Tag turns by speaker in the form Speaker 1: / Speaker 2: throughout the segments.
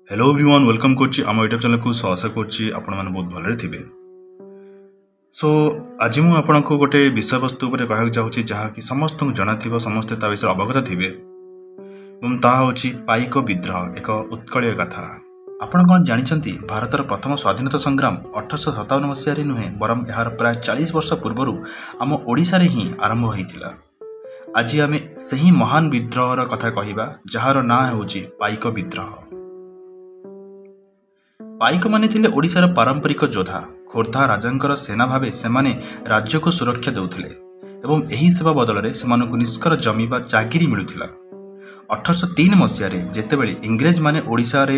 Speaker 1: Hello everyone, welcome କରୁଛି ଆମ YouTube ଚ୍ୟାନେଲକୁ। ଆଶା କରୁଛି ଆପଣମାନେ ବହୁତ ଭଲରେ ଥିବେ। ସୋ ଆଜି ମୁଁ ଆପଣଙ୍କୁ ଗୋଟେ ବିଷୟବସ୍ତୁ ଉପରେ କହିବାକୁ ଚାହୁଁଛି, ଯାହାକି ସମସ୍ତଙ୍କୁ ଜଣାଥିବ, ସମସ୍ତେ ତା ବିଷୟରେ ଅବଗତ ଥିବେ ଏବଂ ତାହା ହେଉଛି ପାଇକ ବିଦ୍ରୋହ, ଏକ ଉତ୍କଳୀୟ କଥା। ଆପଣ କ'ଣ ଜାଣିଛନ୍ତି, ଭାରତର ପ୍ରଥମ ସ୍ୱାଧୀନତା ସଂଗ୍ରାମ 1857 ମସିହାରେ ନୁହେଁ, ବରଂ ଏହାର ପ୍ରାୟ 40 ବର୍ଷ ପୂର୍ବରୁ ଆମ ଓଡ଼ିଶାରେ ହିଁ ଆରମ୍ଭ ହୋଇଥିଲା। ଆଜି ଆମେ ସେହି ମହାନ ବିଦ୍ରୋହର କଥା କହିବା, ଯାହାର ନାଁ ହେଉଛି ପାଇକ ବିଦ୍ରୋହ। ପାଇକମାନେ ଥିଲେ ଓଡ଼ିଶାର ପାରମ୍ପରିକ ଯୋଦ୍ଧା। ଖୋର୍ଦ୍ଧା ରାଜାଙ୍କର ସେନା ଭାବେ ସେମାନେ ରାଜ୍ୟକୁ ସୁରକ୍ଷା ଦେଉଥିଲେ ଏବଂ ଏହି ସେବା ବଦଳରେ ସେମାନଙ୍କୁ ନିଷ୍କର ଜମି ବା ଚାକିରି ମିଳୁଥିଲା। 1803 ମସିହାରେ ଯେତେବେଳେ ଇଂରେଜମାନେ ଓଡ଼ିଶାରେ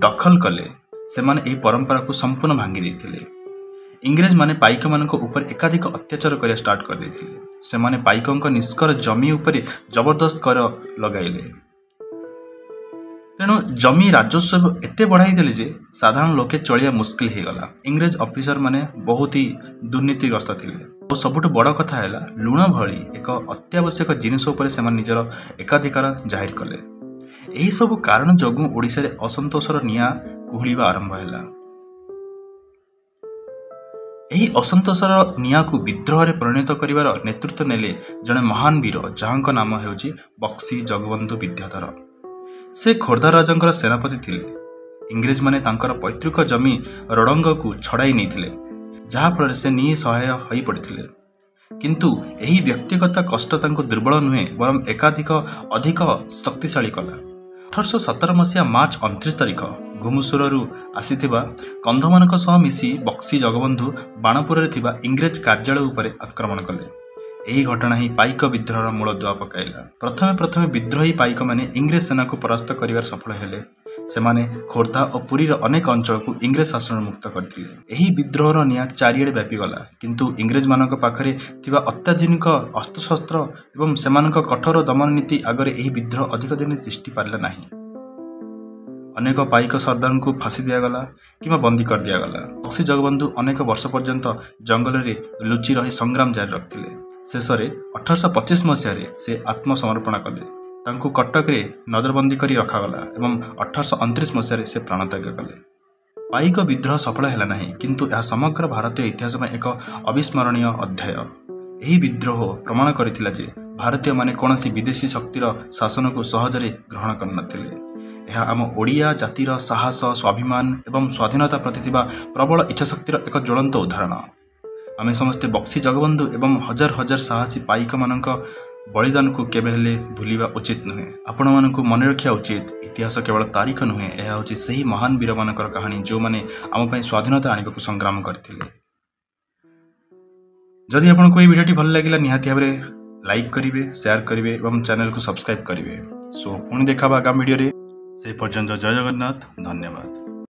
Speaker 1: ଦଖଲ କଲେ, ସେମାନେ ଏହି ପରମ୍ପରାକୁ ସମ୍ପୂର୍ଣ୍ଣ ଭାଙ୍ଗି ଦେଇଥିଲେ। ଇଂରେଜମାନେ ପାଇକମାନଙ୍କ ଉପରେ ଏକାଧିକ ଅତ୍ୟାଚାର କରିବା ଷ୍ଟାର୍ଟ କରିଦେଇଥିଲେ। ସେମାନେ ପାଇକଙ୍କ ନିଷ୍କର ଜମି ଉପରେ ଜବରଦସ୍ତ କର ଲଗାଇଲେ। ତେଣୁ ଜମି ରାଜସ୍ୱ ଏତେ ବଢ଼ାଇ ଦେଲେ ଯେ ସାଧାରଣ ଲୋକେ ଚଳିବା ମୁସ୍କିଲ ହେଇଗଲା। ଇଂରେଜ ଅଫିସରମାନେ ବହୁତ ହି ଦୁର୍ନୀତିଗ୍ରସ୍ତ ଥିଲେ ଓ ସବୁଠୁ ବଡ଼ କଥା ହେଲା, ଲୁଣ ଭଳି ଏକ ଅତ୍ୟାବଶ୍ୟକ ଜିନିଷ ଉପରେ ସେମାନେ ନିଜର ଏକାଧିକାର ଜାହିର କଲେ। ଏହିସବୁ କାରଣ ଯୋଗୁଁ ଓଡ଼ିଶାରେ ଅସନ୍ତୋଷର ନିଆଁ କୁହୁଳିବା ଆରମ୍ଭ ହେଲା। ଏହି ଅସନ୍ତୋଷର ନିଆଁକୁ ବିଦ୍ରୋହରେ ପରିଣତ କରିବାର ନେତୃତ୍ୱ ନେଲେ ଜଣେ ମହାନ ବୀର, ଯାହାଙ୍କ ନାମ ହେଉଛି ବକ୍ସି ଜଗବନ୍ଧୁ ବିଦ୍ୟାଧର। ସେ ଖୋର୍ଦ୍ଧା ରାଜାଙ୍କର ସେନାପତି ଥିଲେ। ଇଂରେଜମାନେ ତାଙ୍କର ପୈତୃକ ଜମି ରୋଡ଼ଙ୍ଗକୁ ଛଡ଼ାଇ ନେଇଥିଲେ, ଯାହାଫଳରେ ସେ ନିଃସହାୟ ହୋଇପଡ଼ିଥିଲେ। କିନ୍ତୁ ଏହି ବ୍ୟକ୍ତିଗତ କଷ୍ଟ ତାଙ୍କୁ ଦୁର୍ବଳ ନୁହେଁ, ବରଂ ଏକାଧିକ ଅଧିକ ଶକ୍ତିଶାଳୀ କଲା। 1817 ମସିହା ମାର୍ଚ୍ଚ 29 ତାରିଖ ଘୁମୁସୁରରୁ ଆସିଥିବା କନ୍ଧମାନଙ୍କ ସହ ମିଶି ବକ୍ସି ଜଗବନ୍ଧୁ ବାଣପୁରରେ ଥିବା ଇଂରେଜ କାର୍ଯ୍ୟାଳୟ ଉପରେ ଆକ୍ରମଣ କଲେ। ଏହି ଘଟଣା ହିଁ ପାଇକ ବିଦ୍ରୋହର ମୂଳଦୁଆ ପକାଇଲା। ପ୍ରଥମେ ପ୍ରଥମେ ବିଦ୍ରୋହୀ ପାଇକମାନେ ଇଂରେଜ ସେନାକୁ ପରାସ୍ତ କରିବାରେ ସଫଳ ହେଲେ। ସେମାନେ ଖୋର୍ଦ୍ଧା ଓ ପୁରୀର ଅନେକ ଅଞ୍ଚଳକୁ ଇଂରେଜ ଶାସନରୁ ମୁକ୍ତ କରିଥିଲେ। ଏହି ବିଦ୍ରୋହର ନିଆଁ ଚାରିଆଡ଼େ ବ୍ୟାପିଗଲା। କିନ୍ତୁ ଇଂରେଜମାନଙ୍କ ପାଖରେ ଥିବା ଅତ୍ୟାଧୁନିକ ଅସ୍ତ୍ରଶସ୍ତ୍ର ଏବଂ ସେମାନଙ୍କ କଠୋର ଦମନ ନୀତି ଆଗରେ ଏହି ବିଦ୍ରୋହ ଅଧିକ ଦିନ ତିଷ୍ଠି ପାରିଲା ନାହିଁ। ଅନେକ ପାଇକ ସର୍ଦ୍ଦାରଙ୍କୁ ଫାଶୀ ଦିଆଗଲା କିମ୍ବା ବନ୍ଦୀ କରିଦିଆଗଲା। ବକ୍ସି ଜଗବନ୍ଧୁ ଅନେକ ବର୍ଷ ପର୍ଯ୍ୟନ୍ତ ଜଙ୍ଗଲରେ ଲୁଚି ରହି ସଂଗ୍ରାମ ଜାରି ରଖିଥିଲେ। ଶେଷରେ 1825 ମସିହାରେ ସେ ଆତ୍ମସମର୍ପଣ କଲେ। ତାଙ୍କୁ କଟକରେ ନଜରବନ୍ଦୀ କରି ରଖାଗଲା ଏବଂ 1829 ମସିହାରେ ସେ ପ୍ରାଣତ୍ୟାଗ କଲେ। ପାଇକ ବିଦ୍ରୋହ ସଫଳ ହେଲା ନାହିଁ, କିନ୍ତୁ ଏହା ସମଗ୍ର ଭାରତୀୟ ଇତିହାସ ପାଇଁ ଏକ ଅବିସ୍ମରଣୀୟ ଅଧ୍ୟାୟ। ଏହି ବିଦ୍ରୋହ ପ୍ରମାଣ କରିଥିଲା ଯେ ଭାରତୀୟମାନେ କୌଣସି ବିଦେଶୀ ଶକ୍ତିର ଶାସନକୁ ସହଜରେ ଗ୍ରହଣ କରିନଥିଲେ। ଏହା ଆମ ଓଡ଼ିଆ ଜାତିର ସାହସ, ସ୍ୱାଭିମାନ ଏବଂ ସ୍ୱାଧୀନତା ପ୍ରତି ଥିବା ପ୍ରବଳ ଇଚ୍ଛାଶକ୍ତିର ଏକ ଜ୍ୱଳନ୍ତ ଉଦାହରଣ। ଆମେ ସମସ୍ତେ ବକ୍ସି ଜଗବନ୍ଧୁ ଏବଂ ହଜାର ହଜାର ସାହସୀ ପାଇକମାନଙ୍କ ବଳିଦାନକୁ କେବେ ହେଲେ ଭୁଲିବା ଉଚିତ ନୁହେଁ। ଆପଣମାନଙ୍କୁ ମନେ ରଖିବା ଉଚିତ, ଇତିହାସ କେବଳ ତାରିଖ ନୁହେଁ, ଏହା ହେଉଛି ସେହି ମହାନ ବୀରମାନଙ୍କର କାହାଣୀ, ଯେଉଁମାନେ ଆମ ପାଇଁ ସ୍ୱାଧୀନତା ଆଣିବାକୁ ସଂଗ୍ରାମ କରିଥିଲେ। ଯଦି ଆପଣଙ୍କୁ ଏହି ଭିଡ଼ିଓଟି ଭଲ ଲାଗିଲା, ନିହାତି ଭାବରେ ଲାଇକ୍ କରିବେ, ସେୟାର କରିବେ ଏବଂ ଚ୍ୟାନେଲକୁ ସବସ୍କ୍ରାଇବ୍ କରିବେ। ସୋ ପୁଣି ଦେଖା ଆଗାମୀ ଭିଡ଼ିଓରେ, ସେ ପର୍ଯ୍ୟନ୍ତ ଜୟ ଜଗନ୍ନାଥ, ଧନ୍ୟବାଦ।